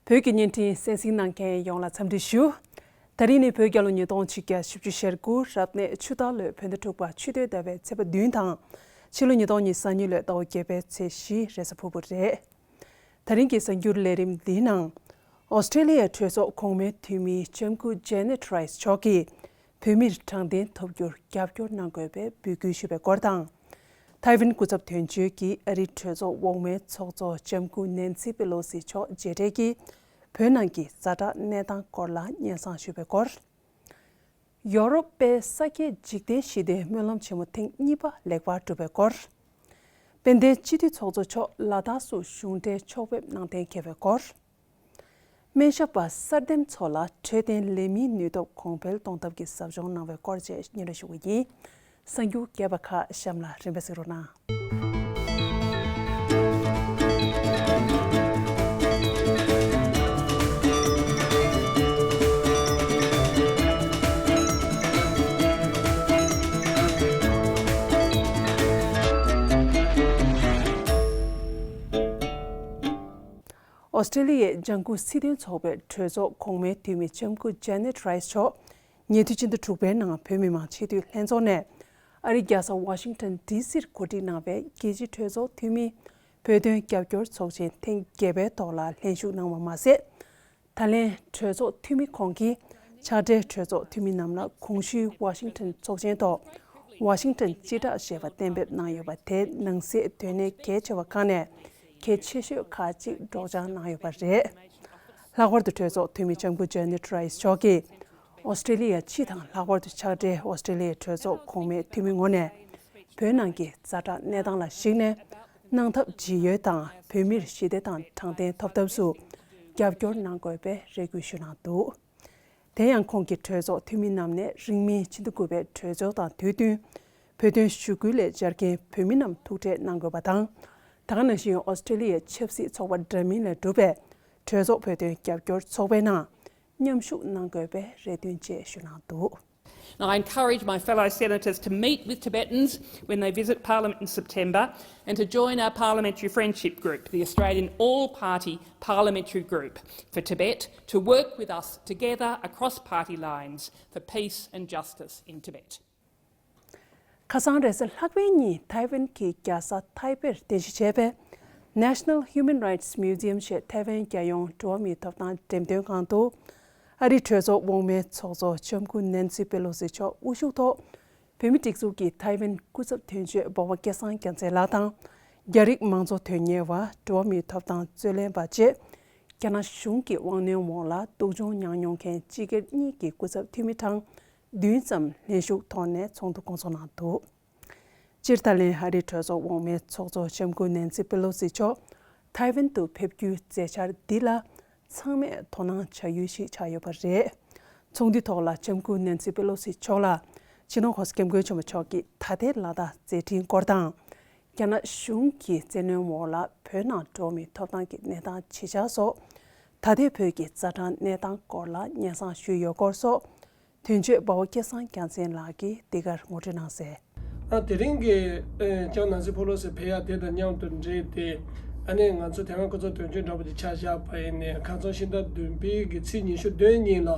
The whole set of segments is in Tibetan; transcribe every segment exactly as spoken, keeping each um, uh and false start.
བོད་ཀྱི་བརྙན་འཕྲིན་གསན་གཟིགས་གནང་མཁན་ཡོངས་ལ་འཚམས་འདྲི་ཞུ། ད་རིང་ནི་བོད་རྒྱལ་ལོ་ཉིས་སྟོང་ཆིག་བརྒྱ་བཞི་བཅུ་ཞེ་དགུ་རབ་གནས་ཆུ་སྟག་ལོའི་བོད་ཟླ་དྲུག་པ་ཆུ་སྟོད་ཟླ་བའི་ཚེས་པ་བདུན་དང་། ཕྱི་ལོ་ཉིས་སྟོང་ཉི་ཤུ་རྩ་གཉིས་ལོའི་ཟླ་བ་བརྒྱད་པའི་ཚེས་བཞི་རེས་གཟའ་ཕུར་བུ་རེད། ད་རིང་གི་གསར་འགྱུར་ལས་རིམ་འདིའི་ནང་། ཨོ་སི་ཀྲེ་ལི་ཡའི་གྲོས་ཚོགས་གོང་མའི་འཐུས་མི་ལྕམ་སྐུ་ཇེ་ནེ་ཊི་རའི་སི་མཆོག་གིས་བོད་མིར་དྲང་བདེན་ཐོབ་རྒྱུར་རྒྱབ་སྐྱོར་གནང་དགོས་པའི་འབོད་སྐུལ་ཞུས་པའི་སྐོར་དང་། ཐའེ་ཝན་སྐུ་ཚབ་དོན་གཅོད་ཀྱིས་ཨ་རིའི་གྲོས་ཚོགས་འོག་མའི་ཚོགས་གཙོ་ལྕམ་སྐུ་ནན་སི་པེ་ལོ་སི་མཆོག་མཇལ་འཕྲད་ཀྱིས་བོད་ནང་གི་ཛ་དྲག་གནས་སྟངས་སྐོར་ལ་སྙན་སེང་ཞུས་པའི་སྐོར། ཡོ་རོབ་པའི་ས་སྐྱེས་འཇིག་རྟེན་ཞི་བདེའི་སྨོན་ལམ་ཆེན་མོ་ཐེངས་གཉིས་པ་ལེགས་པར་གྲུབ་པའི་སྐོར། དཔལ་ལྡན་སྤྱི་འཐུས་ཚོགས་གཙོ་མཆོག་ལ་དྭགས་སུ་གཞུང་འབྲེལ་ཕྱོགས་ཕེབས་གནང་གཏན་འཁེལ་བའི་སྐོར། སྨན་ཞབས་པ་གསར་འདེམས་ཚོ་ལ་འཕྲོད་བསྟེན་ལས་མིའི་ནུས་སྟོབས་གོང་འཕེལ་གཏོང་ཐབས་ཀྱི་ཟབ་སྦྱོང་གནང་བའི་སྐོར་བཅས་སྙན་སྒྲོན་ཞུ་གི་ཡིན། གསར་འགྱུར་རྒྱས་པ་ཁག་གཤམ་ལ་རིམ་པས་གཟིགས་རོགས་གནང་། ཨོ་སི་ཀྲེ་ལི་ཡའི་ལྗང་ཁུ་སྲིད་དོན་ཚོགས་པའི་གྲོས་ཚོགས་གོང་མའི་འཐུས་མི་ལྕམ་སྐུ་ཇེ་ནེ་ཊི་རའི་སི་མཆོག་ཉེ་དུས་ཕྱི་ཟླ་དྲུག་པའི་ནང་བོད་མི་མང་སྤྱི་འཐུས་ལྷན་ཚོགས་ནས་ཨ་རིའི་རྒྱལ་ས་ཝ་ཤིང་ཊོན་ཌི་སིར་གོ་སྒྲིག་གནང་བའི་རྒྱལ་སྤྱིའི་གྲོས་ཚོགས་འཐུས་མིའི་བོད་དོན་རྒྱབ་སྐྱོར་ཚོགས་ཆེན་ཐེངས་བརྒྱད་པའི་ཐོག་ལ་ལྷན་ཞུགས་གནང་བ་མ་ཟད། ད་ལན་གྲོས་ཚོགས་འཐུས་མི་ཁོང་གིས་ཕྱག་སྦྲེལ་གྲོས་ཚོགས་འཐུས་མི་རྣམས་ལ་གོང་ཞུས་ཝ་ཤིང་ཊོན་ཚོགས་ཆེན་ཐོག་ཝ་ཤིང་ཊོན་སྤྱི་བསྒྲགས་ཞེས་པ་གཏན་འབེབས་གནང་ཡོད་པ་དེ་ནང་གསེས་དོན་གནད་གལ་ཆེ་བ་ཁག་ནས་གལ་ཆེ་ཤོས་ཁག་ཅིག་སྒྲོག་སྦྱང་གནང་ཡོད་པ་རེད། ལྷག་པར་དུ་གྲོས་ཚོགས་འཐུས་མི་ལྕམ་སྐུ་ཇེ་ནེ་ཊི་རའི་སི་མཆོག་གིས་ཨོ་སི་ཀྲེ་ལི་ཡ་སྤྱི་དང་ལྷག་པར་དུ་ཕྱག་སྦྲེལ་ཨོ་སི་ཀྲེ་ལི་ཡའི་གྲོས་ཚོགས་གོང་མའི་འཐུས་མི་ངོས་ནས་བོད་ནང་གི་ཛ་དྲག་གནས་སྟངས་ལ་གཞིགས་ནས་གནང་ཐབས་ཇི་ཡོད་དང་བོད་མིར་ཞི་བདེ་དང་དྲང་བདེན་ཐོབ་ཐབས་སུ་རྒྱབ་སྐྱོར་གནང་དགོས་པའི་རེ་སྐུལ་ཞུས་གནང་འདུག་དེ་ཡང་ཁོང་གིས་གྲོས་ཚོགས་འཐུས་མི་རྣམས་ནས་རིང་མིན་ཕྱི་ཟླ་དགུ་པའི་གྲོས་ཚོགས་དང་དུས་བསྟུན་བོད་དོན་ཞུ་སྐུལ་ལས་བཅར་མཁན་བོད་མི་རྣམས་ཐུག་འཕྲད་གནང་དགོས་པ་དང་། ད་ག་ནང་བཞིན་ཨོ་སི་ཀྲེ་ལི་ཡའི་ཆབ་སྲིད་ཚོགས་པ་འདྲ་མིན་ལས་གྲུབ་པའི་གྲོས་ཚོགས་བོད་དོན་རྒྱབ་སྐྱོར་ཚོགས་པའི་ནང་མཉམ་ཞུགས་གནང་དགོས་པའི་རེ་འདུན་བཅས་ཞུས་གནང་འདུག Now, I encourage my fellow senators to meet with Tibetans when they visit Parliament in September and to join our parliamentary friendship group, the Australian All Party Parliamentary Group for Tibet, to work with us together across party lines for peace and justice in Tibet. ཁ་སང་རེས་གཟའ་ལྷག་པའི་ཉིན་ཐའེ་ཝན་གྱི་རྒྱལ་ས་ཐའེ་པེར་རྟེན་གཞི་བྱས་པའི་National Human Rights Museum ཞེས་ཐའེ་ཝན་རྒྱལ་ཡོངས་འགྲོ་བ་མིའི་ཐོབ་ཐང་འགྲེམས་སྟོན་ཁང་དུ། ཨ་རིའི་གྲོས་ཚོགས་འོག་མའི་ཚོགས་གཙོ་ལྕམ་སྐུ་ནན་སི་པེ་ལོ་སི་མཆོག་དབུ་བཞུགས་ཐོག་བོད་མིའི་སྒྲིག་འཛུགས་ཀྱི་ཐའེ་ཝན་སྐུ་ཚབ་དོན་གཅོད་འབའ་བ་སྐལ་བཟང་རྒྱལ་མཚན་ལགས་དང་། རྒྱ་རིགས་མང་གཙོ་དོན་གཉེར་བ། འགྲོ་བ་མིའི་ཐོབ་ཐང་རྩོད་ལེན་པ་བཅས། རྒྱ་ནག་གཞུང་གི་དབང་གནོན་འོག་ལ་སྡུག་སྦྱོང་མྱངས་མྱོང་མཁན་སྤྱི་སྒེར་གཉིས་ཀྱི་སྐུ་ཚབ་འཐུས་མི་གྲངས་བདུན་ཙམ་ལྷན་ཞུགས་ཐོག་ནས་ཚོགས་འདུ་སྐོང་ཚོགས་གནང་འདུག་སྤྱིར་ད་ལན་ཨ་རིའི་གྲོས་ཚོགས་འོག་མའི་ཚོགས་གཙོ་ལྕམ་སྐུ་ནན་སི་པེ་ལོ་སི་མཆོག་ཐའེ་ཝན་དུ་ཕེབས་རྒྱུའི་མཛད་འཆར་འདི་ལ་ཚང་མས་དོ་སྣང་བྱ་ཡུལ་ཞིག་ཆགས་ཡོད་པ་རེད། ཚོགས་འདུའི་ཐོག་ལ་ལྕམ་སྐུ་ནན་སི་པེ་ལོ་སི་མཆོག་ལ་སྤྱི་ནོར་༸གོང་ས་༸སྐྱབས་མགོན་ཆེན་པོ་མཆོག་གིས་ད་ལྟའི་ལ་དྭགས་མཛད་འཕྲིན་སྐོར་དང་། རྒྱ་ནག་གཞུང་གི་བཙན་གནོན་འོག་ལ་བོད་ནང་འགྲོ་བ་མིའི་ཐོབ་ཐང་གི་གནས་སྟངས་ཇི་ཆགས་སོགས། ད་ལྟའི་བོད་ཀྱི་ཛ་དྲག་གནས་སྟངས་སྐོར་ལ་སྙན་སེང་ཞུས་ཡོད་སྐོར་སོགས། དོན་གཅོད་འབའ་བ་སྐལ་བཟང་རྒྱལ་མཚན་ལགས་ཀྱིས་འདི་གར་ངོ་སྤྲོད་གནང་གསལ། ཨ། དེ་རིང་གི་ཨེ་ལྕམ་ནན་སི་པེ་ལོ་སི་ཕེབས་ཡ་དེ་དང་མཉམ་དུ་འབྲེལ་ཏེ། ཨ་ནི་ང་ཚོ་ཐའེ་ཝན་སྐུ་ཚབ་དོན་གཅོད་འདྲ་པོ་དེ་ཆ་བཞག་པ་ཡིན་ནའི་ཁ་སང་ཕྱི་ཟླ་བདུན་པའི་གི་ཚེས་ཉི་ཤུ་བདུན་ཉིན་ལ།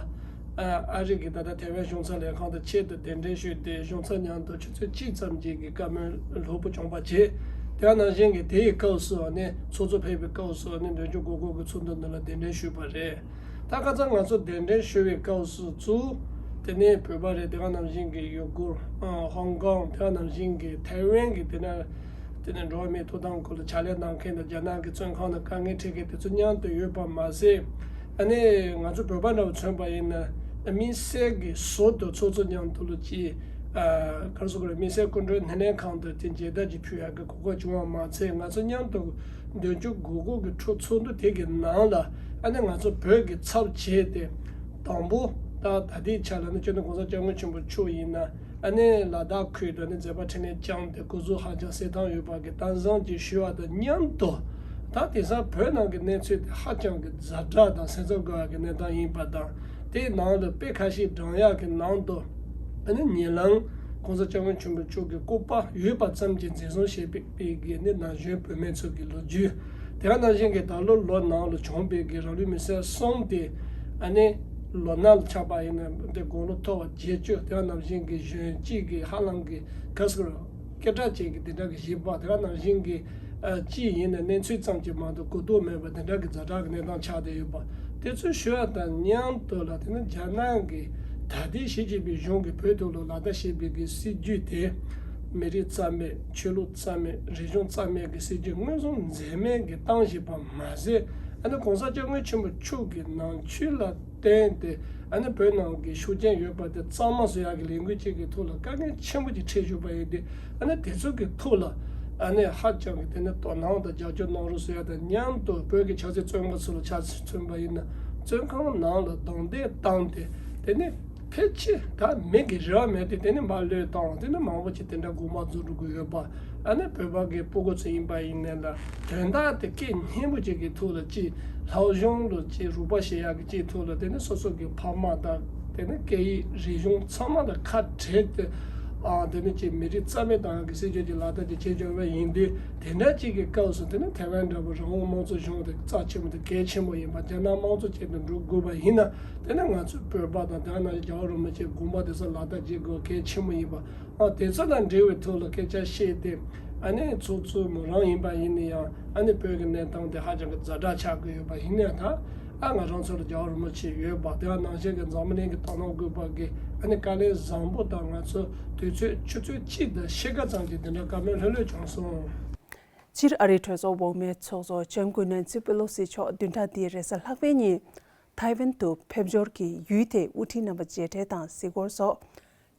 ཨ་ཨ་རི་གི་ད་ལྟ་ཐའེ་ཝན་གཞུང་ཚབ་ལས་ཁང་དང་ཆེད་དུ་གདན་འདྲེན་ཞུས་ཏེ་གཞུང་ཚབ་མཉམ་དུ་ཆུ་ཚོད་གཅིག་ཙམ་གྱི་གི་བཀའ་མོལ་ལྷུག་པོ་བྱུང་བ་བྱས། དེ་ནང་བཞིན་གྱི་དེ་ཡི་སྐབས་སུ་ཨ་ནི་ཚོགས་གཙོ་ཕེབས་པའི་སྐབས་སུ་ཨ་ནི་མདུན་སྐྱོད་དགོས་མཁོ་གི་ཚོགས་འདུ་འདི་ལ་གདན་འདྲེན་ཞུས་པ་རེད། ད་ཁ་སང་ང་ཚོ་གདན་འདྲེན་ཞུ་བའི་སྐབས་སུ་ཚུར་དེ་ནས་བོད་པ་རེད། དེ་ག་ནང་བཞིན་གྱི་ཡུ་གུར། ཨ་ཧོང་ཀོང་། དེ་ག་ནང་བཞིན་གྱི་ཐའེ་ཝན་གྱི་དེ་ནས་དེ་ནས་འགྲོ་བ་མིའི་ཐོབ་ཐང་སྐོར་ལ་ཕྱག་ལས་གནང་མཁན་དང་རྒྱ་ནག་གི་བཙོན་ཁང་ནང་དཀའ་ངལ་འཕྲད་མཁན་དེ་ཚོ་མཉམ་དུ་ཡོད་པ་མ་ཟད། ཨ་ནི་ང་ཚོ་བོད་པ་འདྲ་བོ་མཚོན་པ་ཡིན་ན་དམིགས་བསལ་གྱི་ཟུར་དུ་ཚོགས་གཙོ་མཉམ་དུ་ལོ་གཅིག་ཨ་ག་རེ་ཟེར་དགོས་རེད། དམིགས་བསལ་སྐུ་མགྲོན་སྣེ་ལེན་ཁང་དུ་དེ་མཇལ་དར་ཅིག་ཕུལ་ཡག་གི་གོ་སྐབས་བྱུང་བ་མ་ཚད། ང་ཚོ་མཉམ་དུ་མདུན་སྐྱོད་དགོས་མཁོ་གི་ཁྲོད་ཚོགས་འདུ་དེ་གི་ནང་ལ་ཨ་ནི་ང་ཚོ་བོད་ཀྱི་ཚབ་བྱས་ཏེ། དང་པོ་ད་ད་ལྟའི་ཆ་ལ་ནི་སྤྱི་ནོར་༸གོང་ས་༸སྐྱབས་མགོན་ཆེན་པོ་མཆོག་ཡིན་ན་ཨ་ནི་ལ་དྭགས་ཁུལ་དུ་ནི་མཛད་པ་འཕྲིན་ལས་བསྐྱངས་ཏེ་སྐུ་གཟུགས་ཧ་ཅང་གསལ་ཐང་ཡོད་པ་གི་གཏམ་བཟང་ཅིག་ཞུས་པ་དང་མཉམ་དུ། ད་དེང་སང་བོད་ནང་གི་གནས་ཚུལ་དེ་ཧ་ཅང་གི་ཛ་དྲག་དང་སེམས་འཚབ་དགོས་པ་གི་གནས་སྟངས་ཡིན་པ་དང་། དེའི་ནང་ལ་དཔེ་ཁ་ཤས་བགྲང་ཡག་གི་ནང་དུ། ཨ་ནི་ཉེ་ལམ་༸གོང་ས་༸སྐྱབས་མགོན་ཆེན་པོ་མཆོག་གི་སྐུ་པར་ཡོད་པ་ཙམ་གྱིས་འཛིན་བཟུང་བྱས་པའི་གི་ནི་ན་གཞོན་བུད་མེད་ཚོ་གི་ལོ་རྒྱུས། དེ་ག་ནང་བཞིན་གྱི་ད་ལོ་ལོ་ནང་ལ་བྱུང་བའི་གི་རང་ལུས་མེར་སྲེག་གསུམ་དེ་ཨ་ནི་ལོ་ན་ལ་ཆགས་པ་ཡིན་ན་དེ་དགུང་ལོ་མཐོ་བ་བརྒྱད་ཅུ། དེ་ག་ནང་བཞིན་གྱི་གཞོན་སྐྱེས་ཀྱི་ཧ་ལམ་གྱི་ག་ཟེར་རོ་སྐད་གྲགས་ཅན་གྱི་དེ་འདྲ་གི་བཞི་པ། དེ་ག་ནང་བཞིན་གྱི་ཨ་སྤྱི་ཡིན་ན་གནས་ཚུལ་ཙམ་གྱིས་མ་གཏོགས་གོ་རྟོགས་མེད་པ་དེ་འདྲ་གི་ཛ་དྲག་གི་གནས་སྟངས་ཆགས་བསྡད་ཡོད་པ་དེ་ཚོ་ཞུ་ཡ་དང་མཉམ་དུ་ལ་དེ་ནི་རྒྱ་ནག་གི་ད་ལྟའི་ཞི་ཅིན་ཕིང་གཞུང་གིས་བོད་ཐོག་ལ་ལག་བསྟར་བྱེད་པའི་གི་སྲིད་ཇུས་དེ་མི་རིགས་རྩ་མེད། ཆོས་ལུགས་རྩ་མེད། རིག་གཞུང་རྩ་མེད་ཀྱི་སྲིད་ཇུས་མངོན་སུམ་འཛེམ་མེད་ཀྱིས་བཏང་བཞིན་པ་མ་ཟད། ཨ་ནི་གོང་ས་སྐྱབས་མགོན་ཆེན་པོ་མཆོག་གི་ནང་ཆོས་ལ་བརྟེན་ཏེ་ཨ་ནི་བོད་ནང་གི་ཤུགས་རྐྱེན་ཡོད་པ་དེ་གཙང་མ་བཟོ་ཡག་གི་ལས་འགུལ་ཅིག་གི་ཐོག་ལ་དཀའ་ངལ་ཆེན་པོ་ཅིག་འཕྲད་བཞུགས་པ་ཡིན་ཏེ། ཨ་ནི་དེ་ཚོ་གི་ཐོག་ལ་ཨ་ནི་ཧ་ཅང་གི་དེ་ནི་དོ་སྣང་དང་རྒྱབ་སྐྱོར་གནང་རོགས་ཟེར་ཡ་དང་མཉམ་དུ་བོད་ཀྱི་ཆབ་སྲིད་བཙོན་པ་ཚོ་ལ་ཆ་མཚོན་པ་ཡིན་ན་བཙོན་ཁང་ནང་ལ་རྡུང་རྡེག་བཏང་སྟེ་དེ་ནི་ཕལ་ཆེར་ད་མི་གི་རེ་བ་མེད་དེ་དེ་ནི་མར་གློད་བཏང་། དེ་ནི་མང་པོ་ཅིག་དེ་འདྲ་འགོ་མ་འཛུགས་འགྲོ་གི་ཡོད་པ། ཨ་ནི་བོད་པ་གི་སྤུ་གུ་ཚོ་ཡིན་པ་ཡིན་ནའི་ལ་དོན་དག་དེ་སྐད་སྙན་པོ་ཅིག་གི་ཐོག་ལ་ཅིག་ལྷག་གཞུང་ལ་ཅིག་རོགས་པ་བྱེད་ཡག་གི་ཅིག་ཐོག་ལ་དེ་ནི་སོ་སོ་གི་ཕ་མ་དང་དེ་ནི་སྐད་ཡིག་རིག་གཞུང་ཚང་མ་དང་ཁ་བྲལ་ཏེ། ཨ་དེ་ནི་ཅིག་མི་རིགས་རྩ་མེད་བཏང་ཡག་གི་སྲིད་ཇུས་ཀྱི་ལག་བསྟར་ཅིག་བྱེད་འཇོག་པ་ཡིན་དུས། དེ་འདྲ་ཅིག་གི་སྐབས་སུ་དེ་ནི་ཐའེ་ཝན་འདྲ་པོ་རང་དབང་དམངས་གཙོ་གཞུང་དེ་རྩ་ཆེན་པོ་དེ་གལ་ཆེན་པོ་ཡིན་པ། རྒྱ་ནག་དམངས་གཙོ་ཅན་དུ་འགྲོ་དགོས་པ་ཡིན་ན་དེ་ནི་ང་ཚོའི་བོད་པ་དང་དེ་ག་ནང་བཞིན་རྒྱལ་བ་རིན་པོ་ཆེའི་དགོངས་པ་དེ་ཚོ་ལག་བསྟར་བྱེད་དགོས་གལ་ཆེན་པོ་ཡིན་པ། ཨ་དེ་ཚོ་དང་འབྲེལ་བའི་ཐོག་ལ་སྐད་ཆ་བཤད་དེ་ཨ་ནི་ཚོགས་གཙོ་མོ་རང་ཡིན་པ་ཡིན་ན་ཡང་ཨ་ནི་བོད་ཀྱི་གནས་སྟངས་དེ་ཧ་ཅང་གི་ཛ་དྲག་ཆགས་ཀྱི་ཡོད་པ་ཡིན་ནའི་ད། ཨ་ང་རང་ཚོ་ལ་རྒྱལ་བ་རིན་པོ་ཆེ་ཡོད་པ་དེ་ག་ནང་བཞིན་གྱི་འཛམ་བུ་གླིང་གི་དོ་སྣང་དགོས་པ་གི་ཨ་ནི་བཀའ་བློན་བཟང་པོ་དང་ང་ཚོ་དུས་ཚོད་ཆུ་ཚོད་གཅིག་དང་ཕྱེད་ཀ་ཙམ་གྱི་དེ་འདྲ་བཀའ་མོལ་ལྷོད་ལྷོད་བྱུང་སོང་། སྤྱིར་ཨ་རིའི་གྲོས་ཚོགས་འོག་མའི་ཚོགས་གཙོ་ལྕམ་སྐུ་ནན་སི་པེ་ལོ་སི་མཆོག་བདུན་ཕྲག་འདིའི་རེས་གཟའ་ལྷག་པའི་ཉིན་ཐའེ་ཝན་དུ་ཕེབས་འབྱོར་གྱིས་ཡུལ་དེའི་དབུ་ཁྲིད་རྣམ་པ་མཇལ་འཕྲད་དང་གཟིགས་སྐོར་སོགས།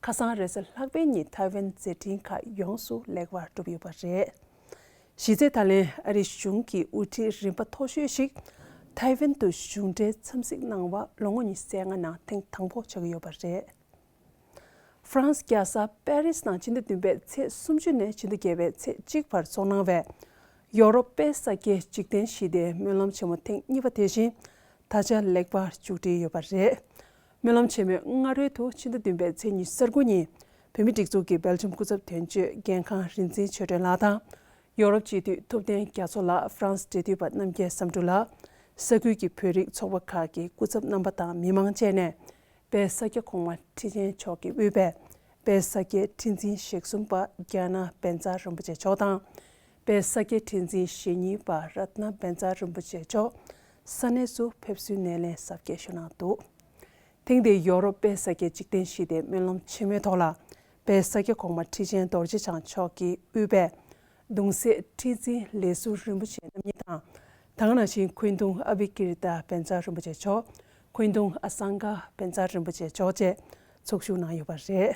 ཁ་སང་རེས་གཟའ་ལྷག་པའི་ཉིན་ཐའེ་ཝན་མཛད་འཕྲིན་ཁག་ཡོངས་སུ་ལེགས་པར་གྲུབ་ཡོད་པ་རེད། གཞི་རྩའི་ད་ལན་ཨ་རིའི་གཞུང་གི་དབུ་ཁྲིད་རིམ་པ་མཐོ་ཤོས་ཤིག་ཐའེ་ཝན་དུ་གཞུང་འབྲེལ་འཚམས་གཟིགས་གནང་བ་ལོ་ངོ་ཉི་ཤུ་རྩ་ལྔ་ནང་ཐེངས་དང་པོ་ཆགས་ཀྱི་ཡོད་པ་རེད། ཧྥ་རན་སི་རྒྱལ་ས་པེ་རི་སི་ནང་ཕྱི་ཟླ་བདུན་པའི་ཚེས་སུམ་ཅུ་ནས་ཕྱི་ཟླ་བརྒྱད་པའི་ཚེས་གཅིག་བར་ཚོགས་གནང་བའི་ཡོ་རོབ་དཔེ་གསར་རྒྱན་འཇིག་རྟེན་ཞི་བདེའི་སྨོན་ལམ་ཆེན་མོ་ཐེངས་གཉིས་པ་དེ་བཞིན་ད་ཆ་ལེགས་པར་མཇུག་སྒྲིལ་ཡོད་པ་རེད། སྨོན་ལམ་ཆེན་མོའི་སྔ་རོལ་དུ་ཕྱི་ཟླ་བདུན་པའི་ཚེས་ཉི་ཤུ་རྩ་དགུ་ཉིན་བོད་མིའི་སྒྲིག་འཛུགས་ཀྱི་སྦེལ་ཇམ་སྐུ་ཚབ་དོན་གཅོད་རྒན་ཁང་རིག་འཛིན་ཆོས་སྒྲོན་ལགས་དང་། ཡོ་རོབ་སྤྱི་འཐུས་ཐུབ་བསྟན་རྒྱ་མཚོ་ལགས་ཧྥ་རན་སི་འབྲེལ་མཐུད་པ་རྣམ་རྒྱལ་བསམ་གྲུབ་ལགས། ས་ཁུལ་གྱི་བོད་རིགས་ཚོགས་པ་ཁག་གི་སྐུ་ཚབ་རྣམ་པ་དང་མི་མང་བཅས་ནས། དཔལ་ས་སྐྱ་གོང་མ་ཁྲི་ཆེན་མཆོག་གིས་དབུས་པའི་དཔལ་ས་སྐྱའི་ཁྲི་འཛིན་ཞེ་གསུམ་པ་རྒྱ་ནག་བཛྲ་རིན་པོ་ཆེ་མཆོག་དང་། དཔལ་ས་སྐྱའི་ཁྲི་འཛིན་ཞེ་གཉིས་པ་རཏྣ་བཛྲ་རིན་པོ་ཆེ་མཆོག་ས་གནས་སུ་ཕེབས་བསུའི་སྣེ་ལེན་གཟབ་རྒྱས་ཞུ་གནང་འདུག་ཐེངས་འདིའི་ཡོ་རོབ་དཔལ་ས་སྐྱའི་འཇིག་རྟེན་ཞི་བདེའི་སྨོན་ལམ་ཆེན་མོའི་ཐོག་ལ། དཔལ་ས་སྐྱ་གོང་མ་ཁྲི་ཆེན་རྡོ་རྗེ་འཆང་མཆོག་གིས་དབུས་པའི་གདུང་སྲས་ཁྲི་འཛིན་ལས་ཟུར་རིན་པོ་ཆེ་རྣམ་གཉིས་དང་། ད་ག་ནང་བཞིན་འཁོན་གདུང་ཨ་བྷི་ཀིརྟ་བཛྲ་རིན་པོ་ཆེ་མཆོག་འཁོན་གདུང་ཨ་སངྒ་བཛྲ་རིན་པོ་ཆེ་མཆོག་བཅས་ཚོགས་ཞུགས་གནང་ཡོད་པ་རེད།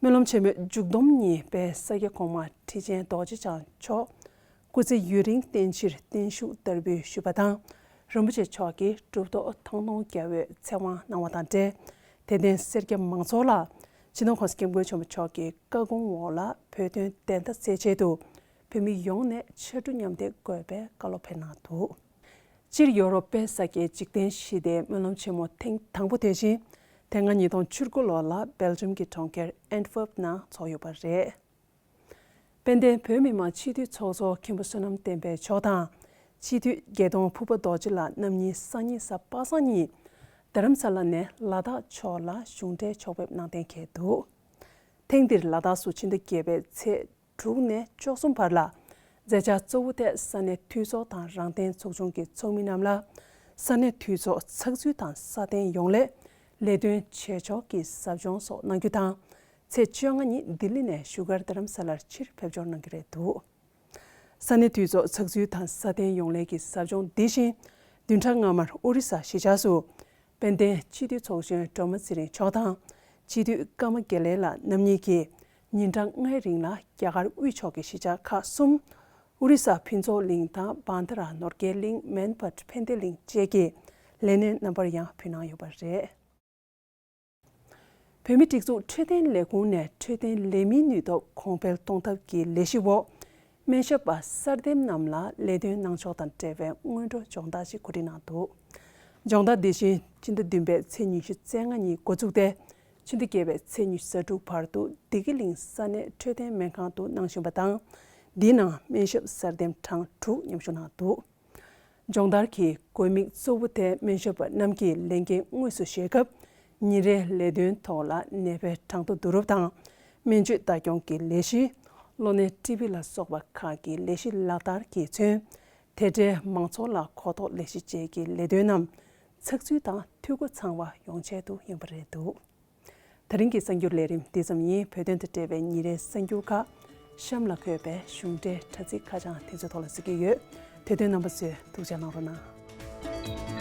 སྨོན་ལམ་ཆེན་མོའི་མཇུག་བསྡོམས་ཉིན་དཔལ་ས་སྐྱ་གོང་མ་ཁྲི་ཆེན་རྡོ་རྗེ་འཆང་མཆོག་སྐུ་ཚེ་ཡུན་རིང་བརྟན་ཕྱིར་བརྟན་བཞུགས་བསྟར་འབུལ་ཞུས་པ་དང་། རིན་པོ་ཆེ་མཆོག་གིས་གྲུབ་ཐོབ་ཐང་སྟོང་རྒྱལ་པོའི་ཚེ་དབང་གནང་བ་དང་འབྲེལ། དད་ལྡན་སེར་སྐྱ་མང་ཚོགས་ལ་སྤྱི་ནོར་༸གོང་ས་༸སྐྱབས་མགོན་ཆེན་པོ་མཆོག་གི་བཀའ་དགོངས་འོག་ལ་བོད་དོན་བདེན་མཐའ་གསལ་ཆེད་དུ་བོད་མི་ཡོངས་ནས་ཕྱར་གྲུ་མཉམ་འདེགས་དགོས་པའི་བཀའ་སློབ་ཕེབས་གནང་འདུག་སྤྱིར་ཡོ་རོབ་དཔལ་ས་སྐྱའི་འཇིག་རྟེན་ཞི་བདེའི་སྨོན་ལམ་ཆེན་མོ་ཐེངས་དང་པོ་དེ་བཞིན་དེ་སྔ་ཉིས་སྟོང་བཅུ་དགུ་ལོ་ལ་སྦེལ་ཇམ་གྱི་གྲོང་ཁྱེར་ཨན་ཏི་ཝེར་པ་ནང་ཚོགས་ཡོད་པ་རེད། དཔལ་ལྡན་བོད་མི་མང་སྤྱི་འཐུས་ཚོགས་གཙོ་མཁན་པོ་བསོད་ནམས་བསྟན་འཕེལ་མཆོག་དང་། སྤྱི་འཐུས་རྒྱལ་མཐོང་ཕུར་པ་རྡོ་རྗེ་ལགས་རྣམ་གཉིས་སང་ཉིན་གཟའ་པ་སངས་ཉིན་རྡ་རམ་ས་ལ་ནས་ལ་དྭགས་ཕྱོགས་ལ་གཞུང་འབྲེལ་ཕྱོགས་ཕེབས་གནང་གཏན་འཁེལ་འདུག་ཐེངས་འདིར་ལ་དྭགས་སུ་ཕྱི་ཟླ་བརྒྱད་པའི་ཚེས་དྲུག་ནས་བཅུ་གསུམ་བར་ལ་མཛད་འཆར་གཙོ་བོ་ཐད་ས་གནས་འཐུས་ཚོགས་དང་རང་བདེན་ཚོགས་ཆུང་གི་ཚོགས་མི་རྣམས་ལ་ས་གནས་འཐུས་ཚོགས་ཚགས་ཚུད་དང་སྲ་བརྟན་ཡོང་སླད་ལས་དོན་བྱེད་ཕྱོགས་ཀྱི་ཟབ་སྦྱོང་སོགས་གནང་རྒྱུ་དང་། ཚེས་བཅོ་ལྔ་ཉིན་ལྡི་ལི་ནས་བཞུགས་སྒར་རྡ་རམ་ས་ལར་ཕྱིར་ཕེབས་འབྱོར་གནང་གི་རེད་འདུག་ས་གནས་འཐུས་ཚོགས་ཚགས་ཚུད་དང་སྲ་བརྟན་ཡོང་སླད་ཀྱི་ཟབ་སྦྱོང་འདི་བཞིན་བདུན་ཕྲག་སྔ་མར་ཨོ་རི་ས་གཞིས་ཆགས་སུ་དཔལ་ལྡན་སྤྱི་འཐུས་ཚོགས་གཞོན་སྒྲོལ་མ་ཚེ་རིང་མཆོག་དང་སྤྱི་འཐུས་ཀརྨ་དགེ་ལེགས་ལགས་རྣམ་གཉིས་ཀྱིས་ཉིན་གྲངས་ལྔའི་རིང་ལ་རྒྱ་གར་དབུས་ཕྱོགས་ཀྱི་གཞིས་ཆགས་ཁག་གསུམ་ཨོ་རི་ས་ཕུན་ཚོགས་གླིང་དང་བྷན་དྷ་ར་ནོར་རྒྱས་གླིང་མན་བྷད་ཕན་བདེ་གླིང་བཅས་ཀྱི་ལས་སྣེ་རྣམ་པར་ཡང་ཕུལ་གནང་ཡོད་པ་རེད། བོད་མིའི་སྒྲིག་འཛུགས་འཕྲོད་བསྟེན་ལས་ཁུངས་ནས་འཕྲོད་བསྟེན་ལས་མིའི་ནུས་སྟོབས་གོང་འཕེལ་གཏོང་ཐབས་ཀྱི་ལས་གཞི་འོག་སྨན་ཞབས་པ་གསར་འདེམས་རྣམས་ལ་ལས་དོན་གནང་ཕྱོགས་དང་འབྲེལ་བའི་སྔོན་འགྲོ་སྦྱོང་བརྡར་ཞིག་གོ་སྒྲིག་གནང་འདུག་སྦྱོང་བརྡར་འདི་བཞིན་ཕྱི་ཟླ་བདུན་པའི་ཚེས་ཉི་ཤུ་རྩ་ལྔ་ཉིན་འགོ་བཙུགས་ཏེ་ཕྱི་ཟླ་བརྒྱད་པའི་ཚེས་ཉི་ཤུ་རྩ་དྲུག་བར་དུ་བདེ་སྐྱིད་གླིང་ས་གནས་འཕྲོད་བསྟེན་སྨན་ཁང་དུ་གནང་བཞིན་པ་དང་། འདིའི་ནང་སྨན་ཞབས་གསར་འདེམས་གྲངས་དྲུག་མཉམ་ཞུགས་གནང་འདུག་སྦྱོང་བརྡར་གྱི་དགོས་དམིགས་གཙོ་བོ་དེ་སྨན་ཞབས་རྣམས་ཀྱིས་ལས་འགན་དངོས་སུ་བཞེས་སྐབས་ཉིན་རེའི་ལས་དོན་ཐོག་ལ་ནད་པའི་གྲངས་ཐོ་བསྡུ་རུབ་དང་། སྨན་བཅོས་ལྟ་སྐྱོང་གི་ལས་གཞི། གློ་ནད་ཊི་བི་ལ་སོགས་པ་ཁག་གི་ལས་གཞི་ལག་བསྟར་གྱིས་མཚོན། དེ་འབྲེལ་མང་ཚོགས་ལ་གོ་རྟོགས་ལས་གཞི་བཅས་ཀྱི་ལས་དོན་རྣམས་ཚགས་ཚུད་དང་འཐུས་སྒོ་ཚང་བ་ཡོང་ཆེད་དུ་ཡིན་པ་རེད་འདུག་དེ་རིང་གི་གསར་འགྱུར་ལས་རིམ་འདི་ཙམ་ཡིན། བོད་དོན་དང་འབྲེལ་བའི་ཉིན་རེའི་གསར་འགྱུར་ཁག་གཤམ་ལ་འཁོད་པའི་གཞུང་འབྲེལ་དྲ་ཚིགས་ཁ་བྱང་དེ་ཚོའི་ཐོག་ལ་གཟིགས་ཀྱི་ཡོད། དེ་དོན་རྣམ་པ་ཚོས་ཐུགས་རྗེ་གནང་རོགས་གནང་།